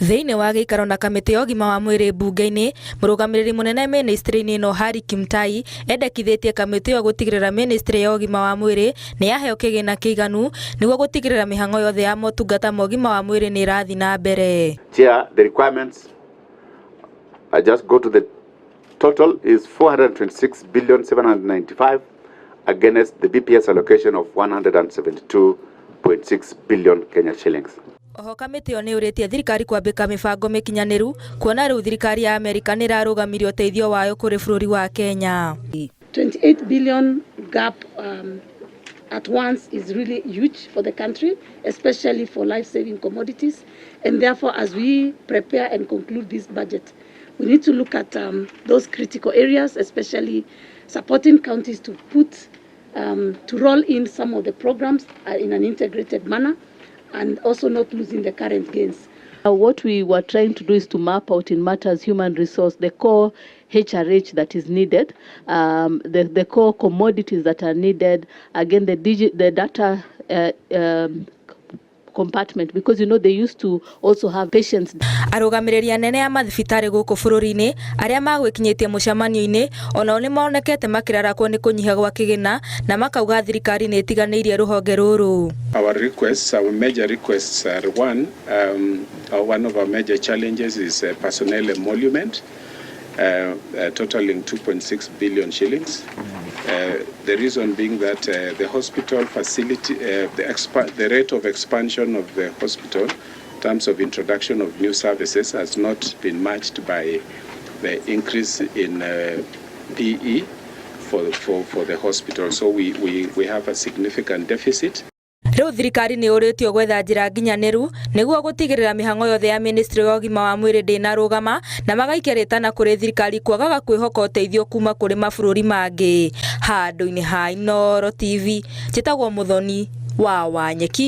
Thĩinĩ wa gĩikaro na kamĩtĩ ya ũgima wa mwĩrĩ mbunge-inĩ, mũrũgamĩrĩri mũnene ministry-inĩ ĩno Harry Kimtai endekithĩtie kamĩtĩ ĩyo gũtigĩrĩra ministry ya ũgima wa mwĩrĩ nĩ yaheo kĩgĩna kĩiganu nĩguo gũtigĩrĩra mĩhang'o yothe ya motungata ma ũgima wa mwĩrĩ nĩ ĩrathiĩ na mbere. Chair, the requirements, I just go to the total is 426 billion 795 against the BPS allocation of 172.6 billion Kenya shillings. Oho kamĩtĩ ĩyo nĩ yũrĩtie thirikari kwambĩka mĩbango mĩkinyanĩru kuona rĩu thirikari ya Amerika nĩ ĩrarũgamirie ũteithio wayo kũrĩ bũrũri wa Kenya. 28 billion gap at once is really huge for the country, especially for life-saving commodities. And therefore, as we prepare and conclude this budget, we need to look at those critical areas, especially supporting counties to roll in some of the programs in an integrated manner, and also not losing the current gains. What we were trying to do is to map out in matters human resource the core HRH that is needed, the core commodities that are needed, again the data compartment, because they used to also have patients. Arũgamĩrĩri anene a mathibitarĩ gũkũ bũrũri-inĩ arĩa magwĩkinyĩtie mũcemanio-inĩ onao nĩ monekete makĩrarakwo nĩ kũnyiha gwa kĩgĩna na makauga thirikari nĩ ĩtiganĩirie rũhonge rũrũ. Our requests, our major requests are one, one of our major challenges is personnel emolument, totaling 2.6 billion shillings. The reason being that the hospital facility, the rate of expansion of the hospital in terms of introduction of new services has not been matched by the increase in PE for the hospital. So we have a significant deficit. Rĩu thirikari nĩ yũrĩtio gwetha njĩra nginyanĩru nĩguo gũtigĩrĩra mĩhang'o yothe ya ministry ya ũgima wa mwĩrĩ ndĩnarũgama na magaikia rĩtana kũrĩ thirikari kwagaga kwĩhoka ũteithio kuma kũrĩ mabũrũri mangĩ. Handũ-inĩ ha Inooro TV, njĩtagwo Mũthoni wa Wanyeki.